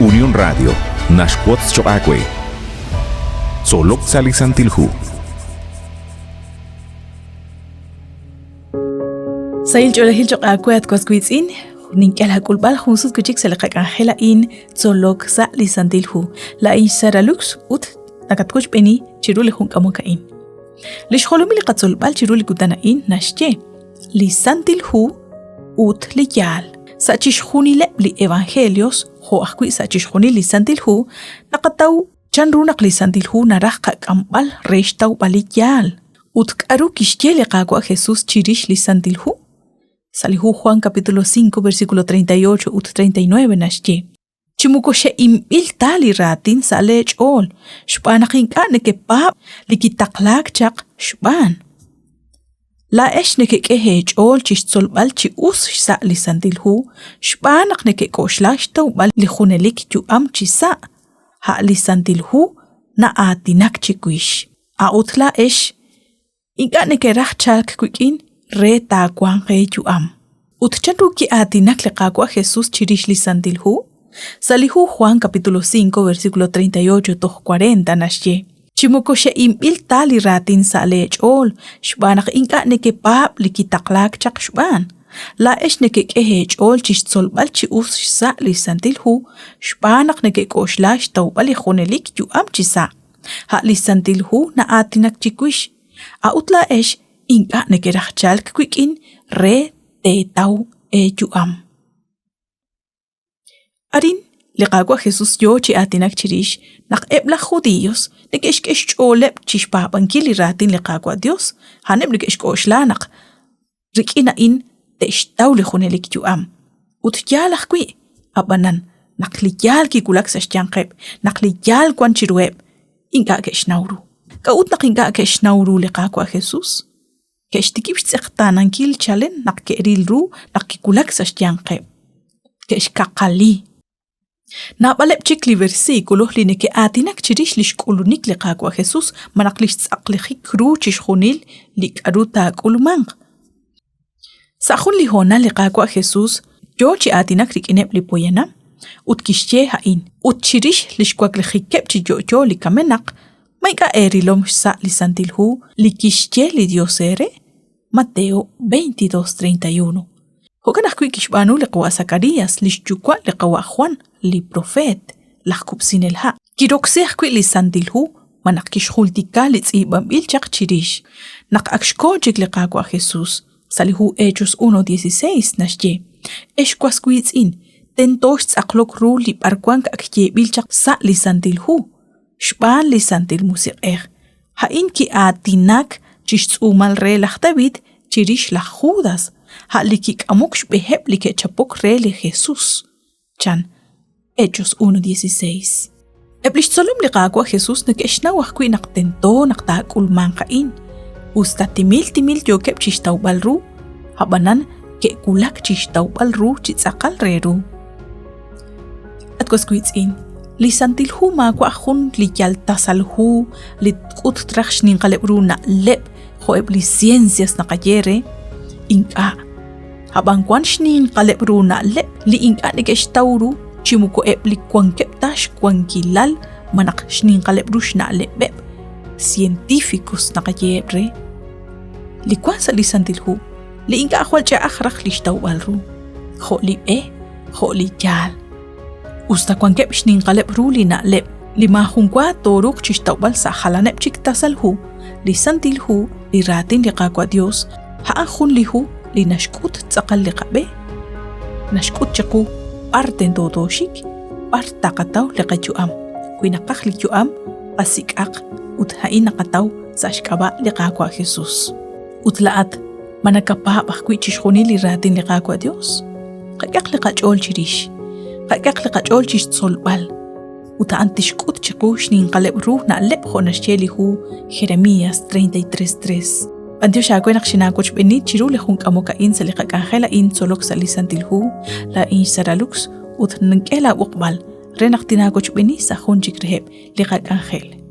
Unión Radio naxwotz choq' aawe. Tzolok sa' li Santil Hu. Sahil ch'oolejil choq' aawe at was wiitz'in, nink'e laak'ulb'al jun sut wi' chik sa' li qak'anjel a'in tzolok sa' li Santil Hu. Laa'in xSara Lux ut nakatwochb'eeni chiru li jun k'amok a'in. Li xjolomil li qatzolb'al chiru li kutan a'in naxye li Santil Hu ut li yaal. Sa' chixjunileb' li evangelios, jo' ajwi' sa' chixjunil li Santil Hu, naqataw chanru naq li Santil Hu naraj qak'amb'al re xtawb'al li yaal. Ut k'aru kixye li Qaawa' Jesús chirix li Santil Hu? Sa' li hu Juan capítulo 5 versículo 38 ut 39 naxye, Chi moko xe'inb'il ta li raatin sa' leech'ool, xb'aan naq ink'a' nekepaab' li kitaqlaak chaq xb'aan. Laa'ex nekek'e eech'ool chi xtzolb'al chi us xsa' li Santil Hu xb'aan naq nekek'oxla xtawb'al li junelik yu'am chi sa', a' li Santil Hu na'aatinak chiwix. A'ut laa'ex ink'a' nekeraj chalk wik'in re taawanq eeyu'am. Ut chanru ki'aatinak li Qaawa' Jesús chirix li Santil Hu? Sa' li hu Juan capítulo 5 versículo 38 toj 40 naxye, Chi moko xe'inb'il ta li raatin sa' leech'ool xb'aan naq ink'a' nekepaab' li kitaqlaak chaq xb'aan. Laa'ex nekek'e eech'ool chi xtzolb'al chi us xsa' li Santil Hu xb'aan naq nekek'oxla xtawb'al li junelik yu'am chi sa'. A' li Santil Hu na'aatinak chiwix, a'ut laa'ex ink'a' nekeraj chalk wik'in re teetaw eeyu'am. Arin, li Qaawa' Jesus yoo chi aatinak chirix naq eb' laj Judíos neke'xk'e xch'ooleb' chi xpaab'ankil li raatin li Qaawa' Dios, a'aneb' neke'xk'oxla naq rik'in a'in te'xtaw li junelik yu'am. Ut yaal ajwi', ab'anan, naq li yaal kiwulak sa' xyanqeb', naq li yaal wan chiruheb', ink'a' ke'xnaw ru. K'a'ut naq ink'a' ke'xnaw ru li Qaawa' Jesus? Ke'xtikib' xtz'eqtaanankil chalen naq ke'ril ru naq kiwulak sa' xyanqeb'. Ke'xkaqali. Naab'aleb' chik li versículo li neke'aatinak chirix lix k'ulunik li Qaawa' Jesus malaj lix tz'aqlijik ru chixjunil li k'a'ru taak'ulmanq. Sa' jun li hoonal li Qaawa' Jesus yoo chi aatinak rik'ineb' li poyanam ut kixye a'in, ut chirix lix waklijikeb' chi yo'yo li kamenaq, ma ink'a' eerilom xsa' li Santil Hu li kixye li Dios eere? Mateo 22:31. Jo'kan ajwi' kixb'aanu li qawa' Zacarías, li xyuwa' li qawa' Juan, li propeet, laj kub'sinel ha'. Kiroksi ajwi' li Santil Hu malaj kixjultika li tz'iib'anb'il chaq chirix. Naq ak xko chik li Qaawa' Jesús, sa' li hu Hechos 1:16 naxye, Ex was wiitz'in, tento xtz'aqlok ru li b'arwank ak yeeb'il chaq sa' li Santil Hu, xb'aan li Santil Musiq'ej. A'in ki'aatinak chi xtz'uumal re laj David chirix laj Judas, a' li kik'amok xb'eheb' li ke'chapok re li Jesus, chan Hechos 1:16. Eb' li xtzolom li Qaawa' Jesus neke'xnaw ajwi' naq tento naq taak'ulmanq a'in. Us ta timil timil yookeb' chi xtawb'al ru, ab'anan ke'wulak chi xtawb'al ru chi tz'aqal re ru. At was wiitz'in, li Santil Hu maawa' jun li yal tasal hu li tk'ut traj xninqaleb' ru na'leb' jo'eb' li ciencias naqaye re. Ink'a'. Ab'an wan xninqaleb' ru na'leb' li ink'a' neke'xtaw ru chi moko eb' li wankeb' ta xwankilal malaj xninqaleb' ru xna'leb'eb' científicos naqayeheb' re. Li wank sa' li Santil Hu li ink'a' jwal ch'a'aj raj li xtawb'al ru, jo' li b'e, jo' li yaal. Usta wankeb' xninqaleb' ru li na'leb' li maajunwa tooruuq chixtawb'al sa' jalaneb' chik tasal hu, li Santil Hu, li Raatin li Qaawa' Dios, a'an jun li hu li naxk'ut tz'aqal li qab'e, naxk'ut chiqu b'ar tento tooxik, b'ar taqataw li qayu'am. Wi naqaj li yu'am, qasik'aq ut a'in naqataw sa' xk'ab'a' li Qaawa' Jesus. Ut laa'at, ma nakapaab' ajwi' chixjunil li raatin li Qaawa' Dios? Qak'ehaq li qach'ool chirix, qak'ehaq li qach'ool chixtzolb'al, ut a'an tixk'ut chiqu xninqaleb' ru na'leb' jo' naxye li hu Jeremías 33:3. B'antiox aawe naq xinaawochb'eeni chiru li jun k'amok a'in sa' li qak'anjel a'in tzolok sa' li Santil Hu, laa'in xSara Lux ut nink'e laab'oqb'al re naq tinaawochb'eeni sa' jun chik reheb' li qak'anjel.